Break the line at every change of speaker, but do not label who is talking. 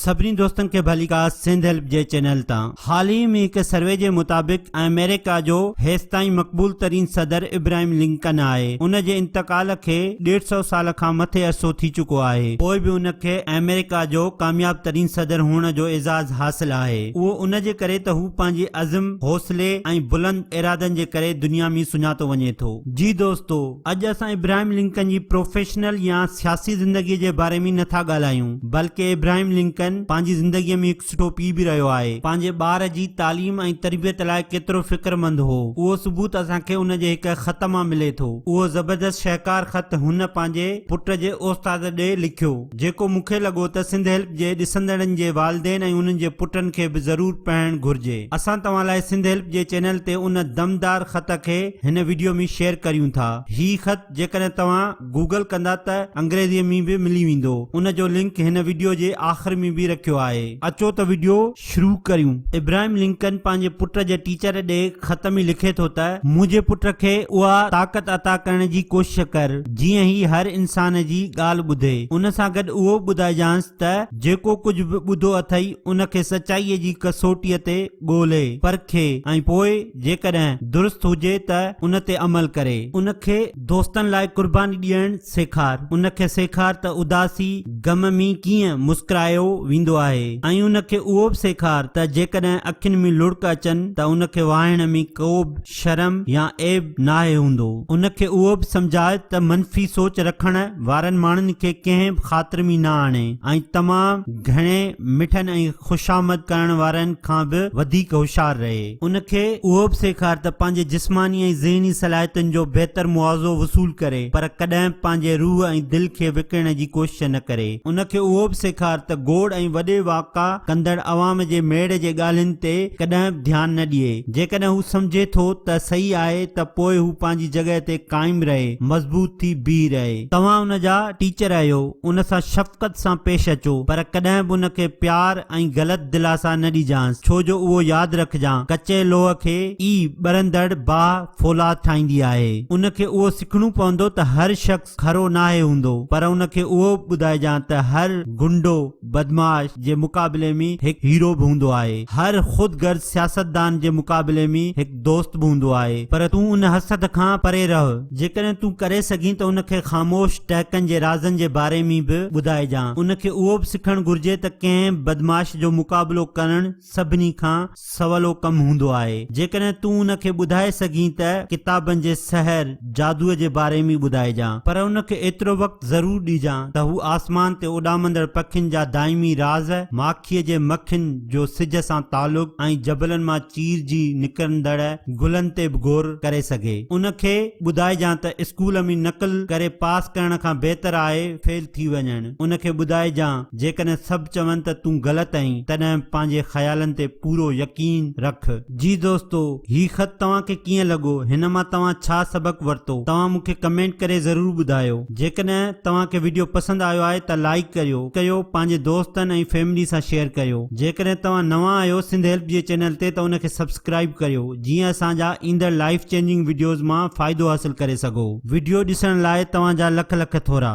سڀني دوستن کي ڀليڪار سنڌ هيلپ جي چينل تان. حال ئي ۾ هڪ سروي جي مطابق آمريڪا جو هيستائين مقبول ترين صدر ابراهيم لنڪن آهي. ان جي انتقال کي ڏيڍ سئو سال کان مٿي عرصو ٿي چڪو آهي. پوء به ان کي آمريڪا جو ڪامياب ترين صدر هئڻ جو اعزاز حاصل آهي. اهو ان جي ڪري ته هو پنهنجي عزم، حوصلي ۽ بلند ارادن جي ڪري دنيا ۾ سڃاتو وڃي ٿو. جي دوستو! اڄ اسان ابراهيم لنڪن جي پروفيشنل يا سياسي زندگيء جي باري ۾ نه ٿا ڳالهايون، بلڪه ابراهيم لنڪن پنهنجي زندگيء ۾ هڪ سٺو پيء به رهيو آهي. پنهنجي ٻار جي تعليم ۽ تربيت لاء ڪيترو فڪرمند هو، اهو ثبوت اسان کي ان جي هڪ خط مان ملي ٿو. اهو زبردست شهڪار خط هن پنهنجي پٽ جي استاد ڏي لکيو. جيڪو مون کي لڳو ته سنڌ هيلپ جي ڏسندڙن جي والدين ۽ انهن جي پٽن کي به ضرور پڙهڻ گهرجي. اسان توهان لاء سنڌ هيلپ جي چينل تي ان دمدار خط کي هن وڊيو ۾ شيئر ڪريون ٿا. هي خط جيڪڏهن توهان گوگل ڪندا ته انگريزيء ۾ به ملي ويندو. ان جو لنڪ هن وڊيو جي آخر ۾ به رکيو آهي. اچو ته وڊيو شروع ڪريون. ابراهيم لنڪن پنهنجي پٽ جي ٽيچر ڏي خط ۾ لکي ٿو ته، منهنجي پٽ کي اها طاقت عطا ڪرڻ جي ڪوشش ڪر، جيئن هي هر انسان جي ڳالهه ٻڌي. ان سان گڏ اهو به ٻڌائجانس ته جيڪو ڪجهه به ٻڌو اٿئي، ان کي سچائيء جي ڪسوٽيء تي ڳولي، پرکي ۽ پوء جيڪڏهن درست هجي ته ان تي عمل ڪري. ان کي دوستن لاء قرباني ڏيڻ سيکار. ان کي سيکار ته اداسي، غم ۾ ڪيئن مسڪرايو ويندو آهي ۽ ان کي اهو به سيکار ته جيڪڏهن اکين ۾ لڙڪ اچن ته ان کي وهائڻ ۾ ڪو به شرم يا عيب ناهي هوندو. ان کي اهو به سمجهاء ته منفي سوچ رکڻ وارن ماڻهن کي ڪنهن به خاطر ۾ نه آڻي ۽ تمام گهڻي مٺن ۽ خوشامد ڪرڻ وارن کان به وڌيڪ هوشيار رهي. ان کي اهو به سيکار ته پنهنجي جسماني ۽ ذهني صلاحيتن جو بهتر معاوضو وصول ڪري، پر ڪڏهن به پنهنجي روح ۽ دل کي وڪڻڻ جي ڪوشش نه ڪري. ان کي اهو به سيکار ته گوڙ ۽ وڏي واڪا ڪندڙ عوام جي ميڙ جي ڳالهين تي ڪڏهن به ڌيان نه ڏئي. جيڪڏهن هو سمجهي ٿو ته صحيح آهي ته پوء هو پنهنجي جڳهه تي قائم رهي، مضبوط ٿي بيهي رهي. توهان ان جا ٽيچر آهيو، ان سان شفقت سان پيش اچو، پر ڪڏهن به ان کي پيار ۽ غلط دلاسا نه ڏجانس، ڇو جو اهو ياد رکجان، ڪچي لوهه کي ئي ٻرندڙ باهه فولاد ٺاهيندي آهي. ان کي اهو سکڻو پوندو ته هر شخص کرو ناهي هوندو، پر ان کي اهو به ٻڌائجان ته هر غنڊو، بدمعاش، جي مقابلي ۾ هڪ هيرو به هوندو آهي. هر خود غرض سياستدان جي مقابلي ۾ هڪ دوست به هوندو آهي. پر تون ان حسد کان پري رهه. جيڪڏهن تون ڪري سگهين ته ان کي خاموش ٽهڪن جي رازن جي باري ۾ به ٻڌائجان. ان کي اهو به سکڻ گهرجي ته ڪنهن به بدمعاش جو مقابلو ڪرڻ سڀني کان سولو ڪم هوندو آهي. جيڪڏهن تون ان کي ٻڌائي سگهين ته ڪتابن جي سحر، جادوء جي باري ۾ ٻڌائجان. پر ان کي ايترو وقت ضرور ڏجان ته هو آسمان تي اڏامندڙ پکين جا دائمي راز، ماکيء جي مکين جو سج سان تعلق ۽ جبلن مان چيرجي نڪرندڙ گلن تي به غور ڪري سگهي. ان کي ٻڌائجان ته اسڪول ۾ نقل ڪري پاس ڪرڻ کان بهتر آهي فيل ٿي وڃڻ. ان کي ٻڌائجان جيڪڏهن سڀ چون ته تون غلط آهين، تڏهن به پنهنجي خيالن تي پورو يقين رک. جي دوستو هي خط توهان کي ڪيئن لڳو هن مان توهان ڇا سبق ورتو توهان مون کي ڪمينٽ ڪري ضرور ٻڌايو جيڪڏهن توهان کي وڊيو پسند آيو آهي ته لائيڪ ڪريو ڪيو پنهنجي دوستن ۽ فيملي سان شيئر ڪريو جيڪڏهن توهان نوان آهيو سنڌ هيلپ جي چينل تي ته ان کي سبسڪرائيب ڪريو جيئن اسان جا ايندڙ لائيف چينجنگ وڊيوز مان فائدو حاصل ڪري سگهو وڊيو ڏسڻ لاء توهان جا لک لک ٿورا.